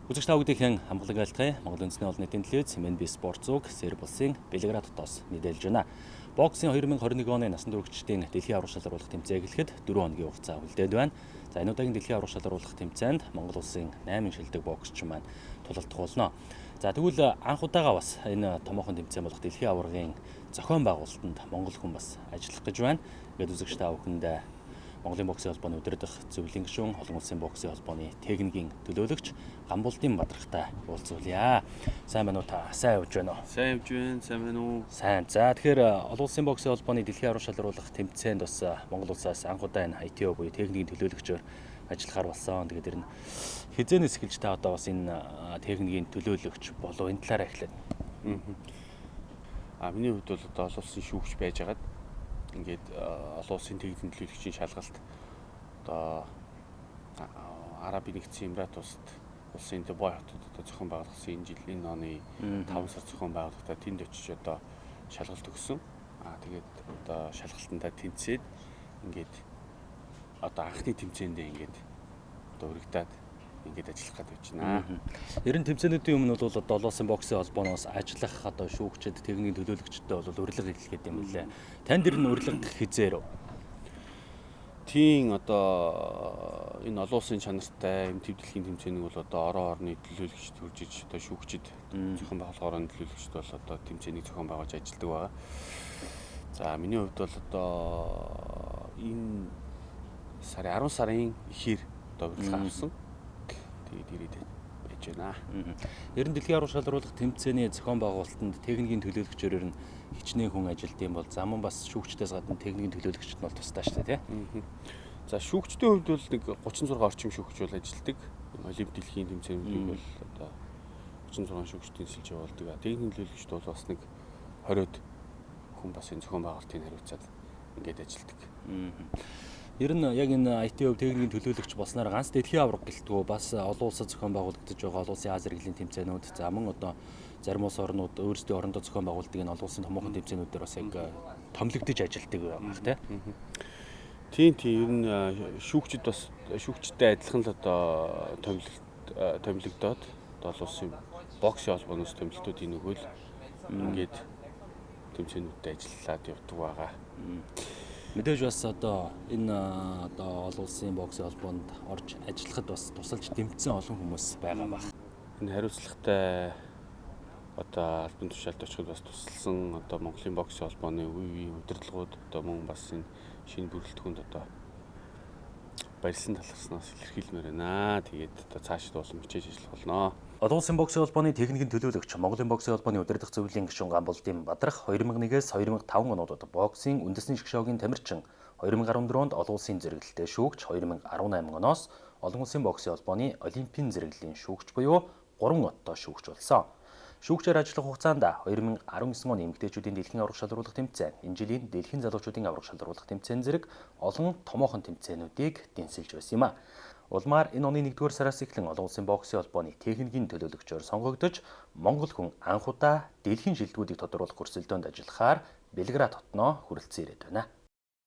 Үзэгч та бүдийнхэн хамглан айлтгая. Монгол Үндэсний олон нийтийн телевиз MNB Спорт зүг Серб улсын Белград хотоос мэдээлж байна. Боксын 2021 оны насан туршидын дэлхийн аварга шалгаруулах тэмцээн эхлэхэд 4 хоногийн хугацаа үлдээд байна. За энэ удаагийн дэлхийн аварга шалгаруулах тэмцээнд Монгол улсын 8 шилдэг боксчин маань тулалдах болно. За тэгвэл анх удаага бас энэ томоохон тэмцээн болох дэлхийн аваргын зохион байгуулалтанд монгол хүн бас ажиллах гэж байна. Ингээд үзэгч та бүхэндээ Монголын боксын холбооны удирдах зөвлөлийн гишүүн, олон улсын боксын холбооны техникийн төлөөлөгч Гамбулдын Бадрахтай уулзуулъя. Сайн байна уу та? Сайн явж байна уу? Сайн явж байна. Сайн байна уу? Сайн. За тэгэхээр олон улсын боксын холбооны дэлхийн аварга шалгаруулах тэмцээнд бас Монгол улсаас анх удаа энэ ITO буюу техникийн төлөөлөгчөөр ажиллахаар болсон. Тэгээд тэр нь хизээнээс эхэлж та одоо бас энэ техникийн төлөөлөгч болов энэ талаараа эхлээд. Миний хувьд бол одоо олон улсын шүүгч байж байгаад ингээд олон улсын техникийн төлөөлөгчийн шалгалт одоо Арабын нэгдсэн Эмират улсад улсын Дубай хотод одоо зохион байгуулсан энэ жил энэ оны 5 сар зохион байгуулалтаа тэнд очиж одоо шалгалт өгсөн. Тэгээд одоо шалгалтандаа тэнцээд ингээд одоо анхны тэмцээндээ ингээд одоо өргөдөөд ингээд ажиллах гээд байж байна. Ер нь тэмцээнүүдийн өмнө бол одоо олон улсын боксын холбооноос ажиллах одоо шүүгчид, техникийн төлөөлөгчдөд бол урилга хэлгээд юм лээ. Танд ер нь урилга хизээр үү? Тийм, одоо энэ олон улсын чанартай эм төв дэлхийн тэмцээнийг бол одоо орон орны төлөөлөгчд хурж иж одоо шүүгчид зохион байгуулах орон төлөөлөгчд бол одоо тэмцээнийг зохион байгуулж ажилладаг байгаа. За миний хувьд бол одоо энэ сарын 10 сарын эхээр одоо урилга авсан. Тэгээд ирээд байж байна. Ер нь дэлхийн аварга шалгаруулах тэмцээний зохион байгуулалтанд техникийн төлөөлөгчөөр ер нь хичнээн хүн ажилд юм бол за мөн бас шүүгчдээс гадна техникийн төлөөлөгчд нь бол тусдаа шүү дээ, тий? За шүүгчдийн хувьд бол нэг 36 орчим шүүгч бол ажилладаг. Олимп дэлхийн тэмцээнүүдийг бол одоо 36 шүүгчдийн сэлж явуулдаг. Техникийн төлөөлөгчд бол бас нэг 20-од хүн бас энэ зохион байгуулалтыг хариуцаад ингээд ажилладаг. Ер нь яг энэ ITO техникийн төлөөлөгч болсноор ганц дэлхийн аварга гэлтгүү бас олон улсад зохион байгуулагдаж байгаа олон улсын Ази зэрэглэлийн тэмцээнүүд, за мөн одоо зарим улс орнууд өөрсдийн орондоо зохион байгуулдаг энэ олон улсын томоохон тэмцээнүүдээр бас яг томилогдож ажилладаг байх, тий? Тийм, ер нь шүүгчид бас шүүгчтэй адилхан л одоо томилогдоод одоо олон улсын боксын холбооноос томилолтуудын нөгөөл ингээд тэмцээнүүдэд ажиллаад явдаг байгаа. Мэдээж бас одоо энэ одоо олон улсын боксын холбоонд орж ажиллахад бас тусалж дэмжсэн олон хүмүүс байгаа байх. Энэ хариуцлагатай одоо албан тушаалд очиход бас тусалсан одоо Монголын боксын холбооны үе үеийн удирдлагууд одоо мөн бас энэ шинэ бүрэлдэхүүнд одоо барьсан талархснаас илэрхийлмээр байна. Тэгээд одоо цаашид улам хичээж ажиллах болно. Олон улсын боксын холбооны техникийн төлөөлөгч, Монголын боксын холбооны удирдах зөвлөлийн гишүүн Гамбулдын Бадрах 2001-ээс 2005 онуудад боксын үндэсний шгшоогийн тамирчин, 2014 онд олон улсын зэрэглэлтэй шүүгч, 2018 оноос олон улсын боксын холбооны олимпийн зэрэглэлийн шүүгч буюу 3 оттоо шүүгч болсон. Шүүгчээр ажиллах хугацаанд 2019 оны эмэгтэйчүүдийн дэлхийн аварга шалгаруулах тэмцээн, энэ жилийн дэлхийн залуучуудын аварга шалгаруулах тэмцээн зэрэг олон томоохон тэмцээнүүдийг дэнсэлж байсан юм а. Улмаар энэ оны 1-р сараас эхлэн олон улсын боксын холбооны техникийн төлөөлөгчөөр сонгогдож, монгол хүн анх удаа дэлхийн шилдэгүүдийг тодруулах өрсөлдөөнд ажиллахаар Белград хотноо хүрэлцэн ирээд байна.